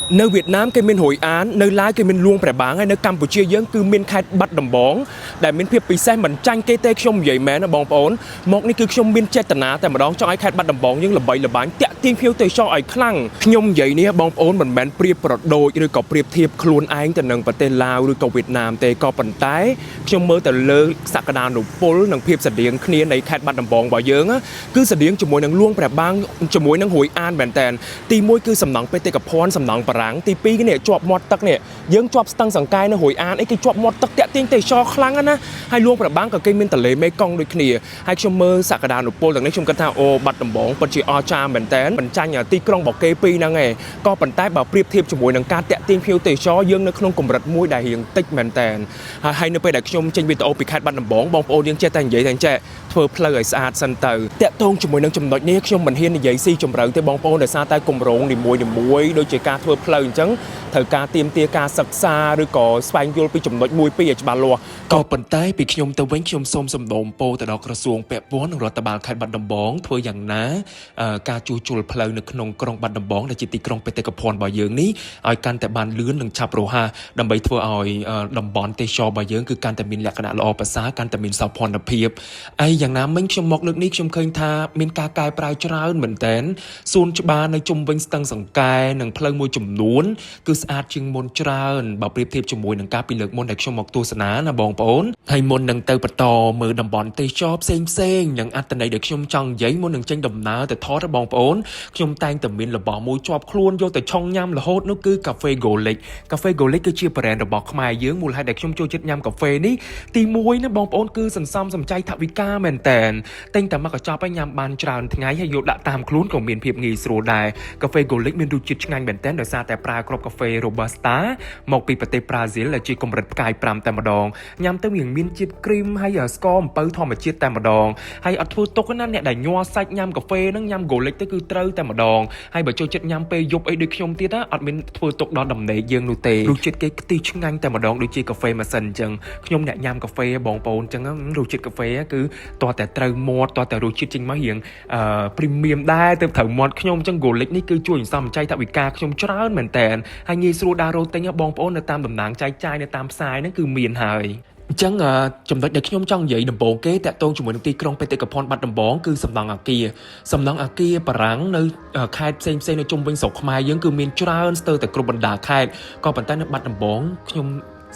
នៅវៀតណាមគេមានរួយអាននៅឡាវគេមានលួងព្រះបាងហើយនៅកម្ពុជាយើងគឺមានខេត្តបាត់ដំបងដែលមានភាពពិសេសមិនចាញ់គេទេខ្ញុំនិយាយមែនណាបងប្អូនមកនេះគឺខ្ញុំមានចេតនាតែម្ដងចង់ឲ្យខេត្តបាត់ដំបងយើងល្បីល្បាញតាក់ទាញភ្ញៀវទេសចរឲ្យខ្លាំងខ្ញុំនិយាយនេះបងប្អូនមិនមែនប្រៀបប្រដូចឬក៏ប្រៀបធៀបខ្លួនឯងទៅនឹងប្រទេសឡាវឬក៏វៀតណាមទេក៏ប៉ុន្តែខ្ញុំមើលទៅលើសក្តានុពលនិងភាពស្រដៀងគ្នានៃខេត្តបាត់ដំបងរបស់យើងណាគឺស្រដៀងជាមួយនឹងលួងព្រះបាងជាមួយនឹងរួយអានមែនតើទីមួយគឺសំណង់បេតិកភណ្ឌសំណង់បារាំងទីពីរនេះជាប់មាត់ទឹកនេះយើងជាប់ស្ទឹងសង្កែនៅរួយអានអីគេជាប់មាត់ទឹកតាក់ទាញទេសចរខ្លាំងណាស់ណាហើយលួងព្រះបាងក៏គេមានទន្លេមេគង្គដូចគ្នាហើយខ្ញុំមើលសក្តានុពលទាំងនេះខ្ញុំគិតថាអូបាត់ដំបងពិតជាអស្ចារ្យមែនតើមិនចាញ់ទីក្រុងរបស់គេពីរហ្នឹងឯងក៏ប៉ុន្តែបើប្រៀបធៀបជាមួយនឹងការតាក់ទាញភ្ញៀវទេសចរយើងនៅក្នុងកម្រិតមួយដែលរៀងតិចមែនតើហើយនៅពេលដែលខ្ញុំចេញវីដេអូពីខេត្តបាត់ដំបងបងប្អូនយើងចេះតែនិយាយតែចេះធ្វើផ្លូវឲ្យស្អាតសិនទៅតាក់ទងជាមួយនឹងចំណុចនេះខ្ញុំមិនហ៊ាននិយាយស៊ីជម្រៅទេបងប្អូនដោយសារតែគម្រោងនីមួយៗដូចជាការធ្វើផ្លូវអញ្ចឹងត្រូវការទៀមទាការសិក្សាឬក៏ស្វែងយល់ពីចំណុចមួយពីរឲ្យច្បាស់លាស់ក៏ប៉ុន្តែពីខ្ញុំទៅវិញខ្ញុំសូមសំណូមពរទៅដល់ក្រសួងពាក់ព័ន្ធនិងរដ្ឋបាលខេត្តបាត់ដំបងធ្វើយ៉ាងណាការជួសជុលផ្លូវនៅក្នុងក្រុងបាត់ដំបងដែលជាទីក្រុងបេតិកភណ្ឌរបស់យើងនេះឲ្យកាន់តែបានលឿននិងឆាប់រហ័សដើម្បីធ្វើឲ្យតំបន់ទេសចររបស់យើងគឺកាន់តែមានលក្ខណៈល្អប្រសើរកាន់តែមានសោភ័ណភាពឯយ៉ាងណាមិញខ្ញុំមកលើកនេះខ្ញុំឃើញថាមានការកែប្រែច្រើនមែនទែនសួនច្បារនៅជុំវិញស្ទឹងសង្កែនិងផ្លូវមួយចំនួនគឺស្អាតជាងមុនច្រើនបើប្រៀបធៀបជាមួយនឹងការពីលើកមុនដែលខ្ញុំមកទស្សនាណាបងប្អូនហើយមុននឹងទៅបន្តមើលតំបន់ទេសចរផ្សេងផ្សេងនិងអត្ថន័យដែលខ្ញុំចង់និយាយមុននឹងចេញដំណើរទៅថតបងប្អូនខ្ញុំតែងតែមានរបស់មួយជាប់ខ្លួនយកទៅឆុងញ៉ាំរហូតនោះគឺកាហ្វេ Golik កាហ្វេ Golik គឺជា brand របស់ខ្មែរយើងមូលហេតុដែលខ្ញុំចូលចិត្តញ៉ាំកាហ្វេនេះទី1ណាបងប្អូនគឺសន្សំសំចៃថវិកាមែនតែនទិញតែមកកញ្ចប់ឲ្យញ៉ាំបានច្រើនថ្ងៃហើយយកដាក់តាមខ្លួនក៏មានភាពងាយស្រួលដែរកាហ្វេ Golik មានរសជាតិឆ្ងាញ់មែនតែនដោយសារតែប្រើគ្រាប់កាហ្វេ Robusta មកពីប្រទេសប្រាស៊ីលដែលជាកម្រិតផ្កាយ5តែម្ដងញ៉ាំទៅវាមានជាតិគ្រីមហើយស្ករអំពៅធម្មជាតិតែម្ដងហើយអត់ធ្វើទុកណាអ្នកដែលញ័រសាច់ញ៉ាំកាហ្វេហ្នឹងញ៉ាំ Golik ទៅគឺត្រូវតែម្ដងហើយបើចូលចិត្តញ៉ាំពេលយប់អីដូចខ្ញុំទៀតណាអត់មានធ្វើទុកដល់ដំណេកយើងនោះទេរសជាតិគេខ្ទិះឆ្ងាញ់តែម្ដងដូចជាកាហ្វេម៉ាស៊ីនអញ្ចឹងខ្ញុំអ្នកញ៉ាំកាហ្វេបងប្អូនអញ្ចឹងរសជាតិកាហ្វេគឺតោះតែត្រូវមាត់តោះតែរសជាតិចេញមករៀងអឺ premium ដែរទៅត្រូវមាត់ខ្ញុំអញ្ចឹង Golik នេះគឺជួយសន្សំចៃថវិកាខ្ញុំច្រើនមែនតើហើយងាយស្រួលដើររកទិញបងប្អូននៅតាមតំណាងចែកចាយនៅតាមផ្សារហ្នឹងគឺមានហើយអញ្ចឹងចំណុចដែលខ្ញុំចង់និយាយដំបូងគេតាក់ទងជាមួយនឹងទីក្រុងបេតិកភណ្ឌបាត់ដំបងគឺសំណង់អាគារសំណង់អាគារបារាំងនៅខេត្តផ្សេងផ្សេងនៅជុំវិញស្រុកខ្មែរយើងគឺមានច្រើនស្ទើរតែគ្រប់បណ្ដាខេត្តក៏ប៉ុន្តែនៅបាត់ដំបងខ្ញុំ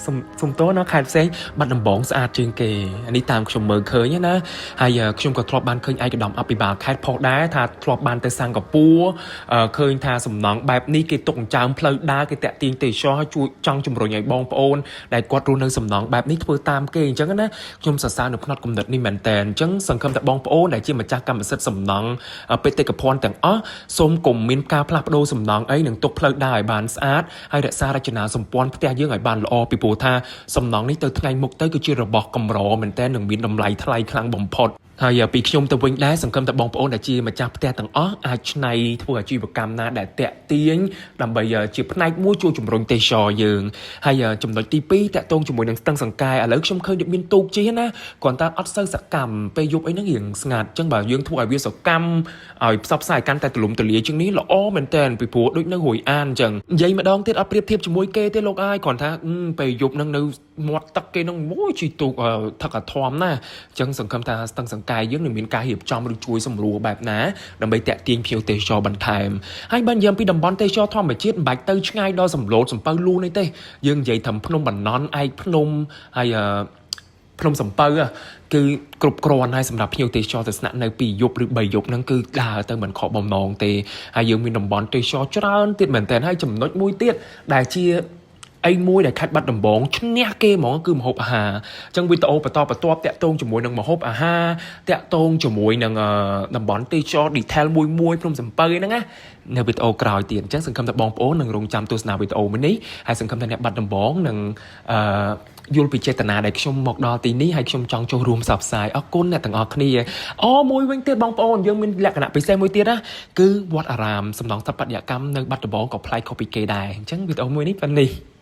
សុំសុំតណាខេត្តផ្សេងបាត់ដំបងស្អាតជាងគេអានេះតាមខ្ញុំមើលឃើញណាហើយខ្ញុំក៏ធ្លាប់បានឃើញឯកឧត្តមអភិបាលខេត្តផុសដែរថាធ្លាប់បានទៅសិង្ហបុរីឃើញថាសំណង់បែបនេះគេទុកចិញ្ចើមផ្លូវដើរគេតាក់ទាញទេសចរឲ្យជួយចង់ជំរុញឲ្យបងប្អូនដែលគាត់រស់នៅសំណង់បែបនេះធ្វើតាមគេអញ្ចឹងណាខ្ញុំសរសើរនៅផ្នត់គំនិតនេះមែនតើអញ្ចឹងសង្ឃឹមថាបងប្អូនដែលជាម្ចាស់កម្មសិទ្ធិសំណង់បេតិកភណ្ឌទាំងអស់សូមកុំមានការផ្លាស់ប្ដូរសំណង់អីនឹងទុកផ្លូវដើរឲ្យបានស្អាតហើយរក្សារចនាសម្ព័ន្ធផ្ទះយើងឲ្យបានល្អពីព្រោះថាសំណង់នេះទៅថ្ងៃមុខទៅគឺជារបស់កម្រមែនតើនឹងមានតម្លៃថ្លៃខ្លាំងបំផុតហើយពីខ្ញុំទៅវិញដែរសង្ឃឹមថាបងប្អូនដែលជាម្ចាស់ផ្ទះទាំងអស់អាចច្នៃធ្វើអាជីវកម្មណាដែលតាក់ទាញដើម្បីជាផ្នែកមួយជួយជំរុញទេសចរយើងហើយចំណុចទី2តាក់ទងជាមួយនឹងស្ទឹងសង្កែឥឡូវខ្ញុំឃើញដូចមានទូកជិះណាគ្រាន់តែអត់សូវសកម្មពេលយប់អីហ្នឹងរៀងស្ងាត់អញ្ចឹងបើយើងធ្វើឲ្យវាសកម្មឲ្យផ្សព្វផ្សាយកាន់តែទូលំទូលាយជាងនេះល្អមែនតើពីព្រោះដូចនៅរួយអានអញ្ចឹងនិយាយម្ដងទៀតអត់ប្រៀបធៀបជាមួយគេទេលោកអើយគ្រាន់ថាពេលយប់ហ្នឹងនៅមាត់ទឹកគេហ្នឹងមួយជីទូកថឹកអាធំណាអញ្ចឹងសង្ឃឹមថាស្ទឹងសង្កែយើងនឹងមានការរៀបចំឬជួយសម្រួលបែបណាដើម្បីតាក់ទាញភ្ញៀវទេសចរបន្ថែមហើយបើនិយាយពីតំបន់ទេសចរធម្មជាតិមិនបាច់ទៅឆ្ងាយដល់សំឡូតសំពៅលូនេះទេយើងនិយាយត្រឹមភ្នំបណ្ណន់ឯកភ្នំហើយភ្នំសំពៅគឺគ្រប់គ្រាន់ហើយសម្រាប់ភ្ញៀវទេសចរទៅស្នាក់នៅ2យប់ឬ3យប់ហ្នឹងគឺដើរទៅមិនខកបំណងទេហើយយើងមានតំបន់ទេសចរច្រើនទៀតមែនតើហើយចំណុចមួយទៀតដែលជាអីមួយដែលខេត្តបាត់ដំបងឈ្នះគេហ្មងគឺម្ហូបអាហារអញ្ចឹងវីដេអូបន្តបន្ទាប់តាក់ទងជាមួយនឹងម្ហូបអាហារតាក់ទងជាមួយនឹងតំបន់ទេសចរ detail មួយមួយភ្នំសំពៅហ្នឹងណានៅវីដេអូក្រោយទៀតអញ្ចឹងសង្ឃឹមថាបងប្អូននឹងរងចាំទស្សនាវីដេអូមួយនេះហើយសង្ឃឹមថាអ្នកបាត់ដំបងនឹងអឺយល់ពីចេតនាដែលខ្ញុំមកដល់ទីនេះហើយខ្ញុំចង់ចូលរួមផ្សព្វផ្សាយអរគុណអ្នកទាំងអស់គ្នាអូមួយវិញទៀតបងប្អូនយើងមានលក្ខណៈពិសេសមួយទៀតណាគឺវត្តអារាមសំណង់ស្ថាបត្យកម្មនៅបាត់ដំបងក៏ប្លែកខុសពីគេដែរអញ្ចឹងវីដេអូមួយនេះប៉ុណ្នេះ។